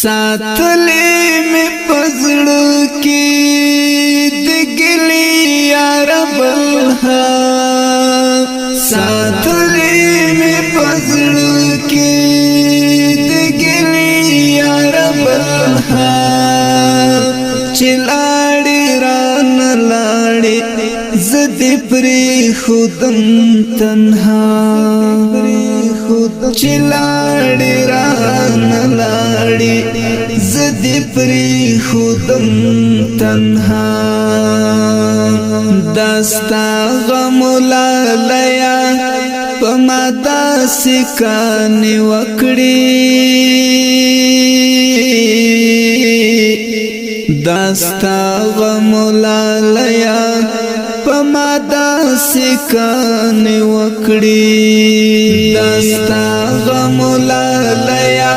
ساتلې مې پزړه کې د ګلی یار بلها، ساتلې مې پزړه کې د ګلی یار بلها. چې لاړې ران لاړې، زه دې پرې خودم تنها. چې لاړې ران لاړې، زه دې پرې خودم تنها. دستا غم لالیا په ما داسې کانې وکړي، دستا غم لالیا په ما داسې کانې وکړي، دستا غم لالیا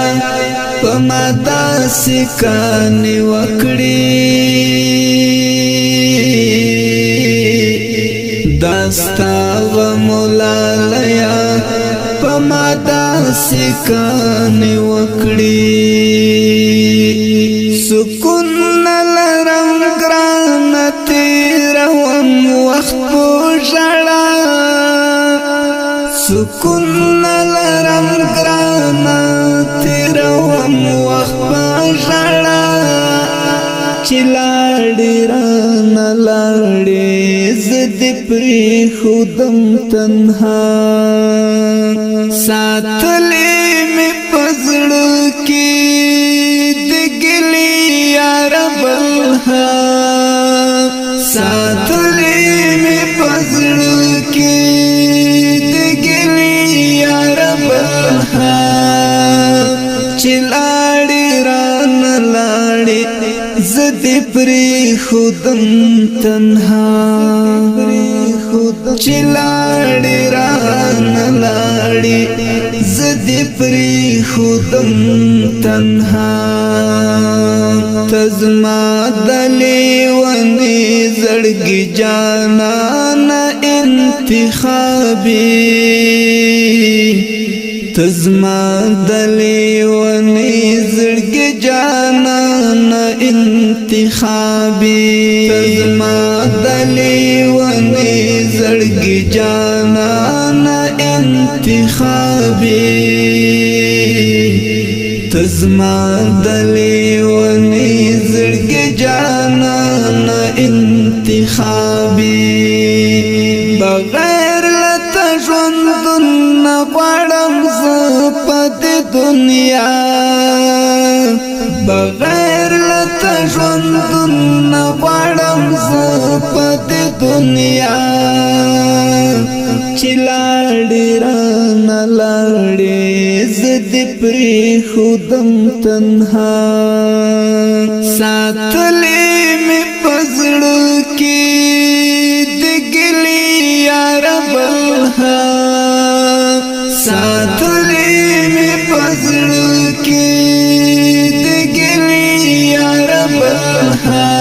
په ما داسې کانې وکړي، دستا غم لالیا په ما داسې کانې وکړي. سکون لرم ګران، تیروم وخت په ژړا. سکون لرم ګران، تیروم وخت په ژړا. چې لاړې رانه لاړې، زه دې پرې خودم تنها. ساتلې مې پزړه کې د ګلی یار بلها، ساتلې مې پزړه کې د ګلی یار بلها. چې لاړې رانه لاړې، زه دې پرې خودم تنها. چې لاړې رانه لاړې، زه دې پرې خودم تنها. تزما دلی ونی زړګي جانان انتخابي، تزما دلی ونی زړګي جانان انتخابي، تزما دلی ونی زړګي جانان انتخابي، تزما دلی ونی زړګي جانان انتخابي. بغیر لته ژوند نه غواړم زه په دې دنیا، بغیر لته ژوند نه غواړم زه په دې دنیا. چې لاړې رانه لاړې، زه دې پرې خودم تنها. ساتلې مې پزړه کې د ګلی یار بلها، ساتلې مې پزړه کې د ګلی یار بلها.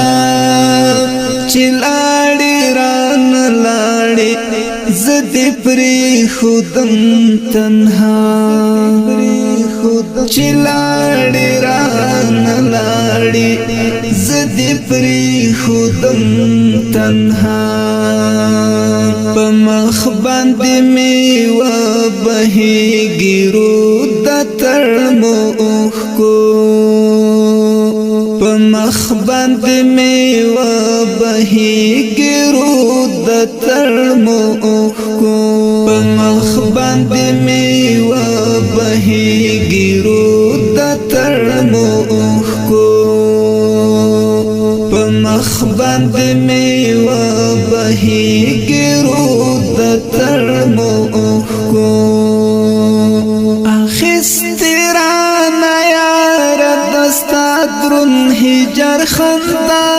چې لاړې رانه لاړې، زه دې پرې خودم تنها. چې لاړې رانه لاړې، زه دې پرې خودم تنها. په مخ باندې مې وبهېږي رود د تړمو اوښکو، په مخ باندې مې وبهېږي رود د تړمو اوښکو، په مخ باندې مې وبهېږي رود د تړمو اوښکو، په مخ باندې مې وبهېږي رود د تړمو اوښکو. اخیستې رانه یاره دستا درون هجر خندا،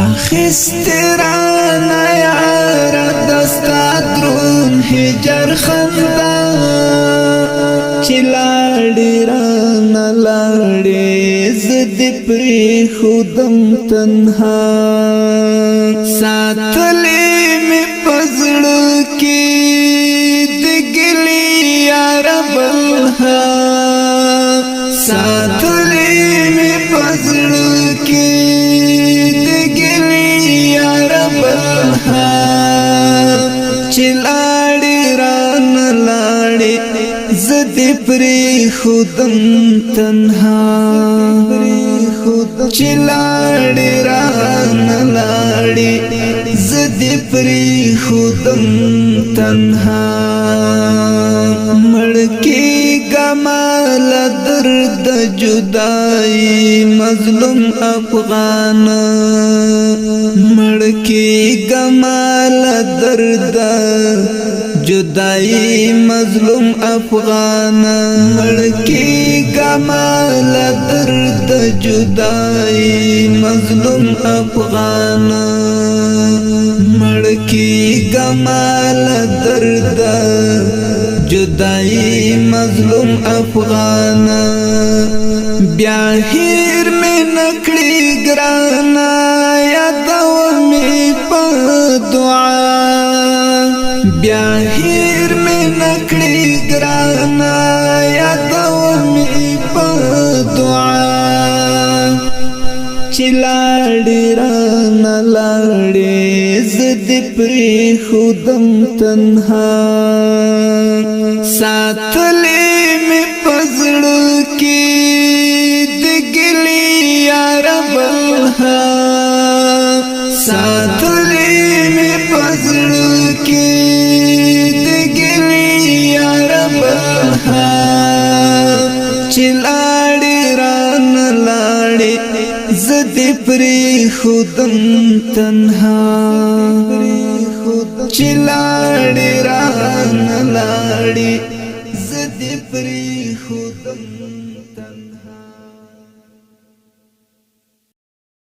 اخیستې رانه یاره دستا درون هجر خندا. چې لاړې رانه لاړې، زه دې پرې خودم تنها. ساتلې مې پزړه کې د ګلی یار بلها، ساتلې مې په زړه کې د ګیلې یار بلها، چې لاړې رانه لاړې، زه دې پرېښودم تنها. چې لاړې رانه لاړې، زه دې پرېښودم تنها. مړ کېږه ماله درد جدای، مظلوم افغان. مړ کېږه ماله درد جدای، مظلوم افغان. مړ کېږه ماله درد جدای، مظلوم افغان. مړ کېږه ماله درد جدای، مظلوم افغان. بیا هیر مې نکړي ګرانا، یادو مې په دعا. بیا هیر مې نکړي ګرانا، یادو مې په دعا. چې لاړې رانه لاړې، زه دې پرېښودم تنها. ساتلې مې په زړه کې د ګیلې یار بلها، ساتلې مې په زړه کې د ګیلې یار بلها. چې لاړې رانه لاړې، زه دې پرېښودم تنها. چې لاړې رانه لاړې، زه دې پرېښودم.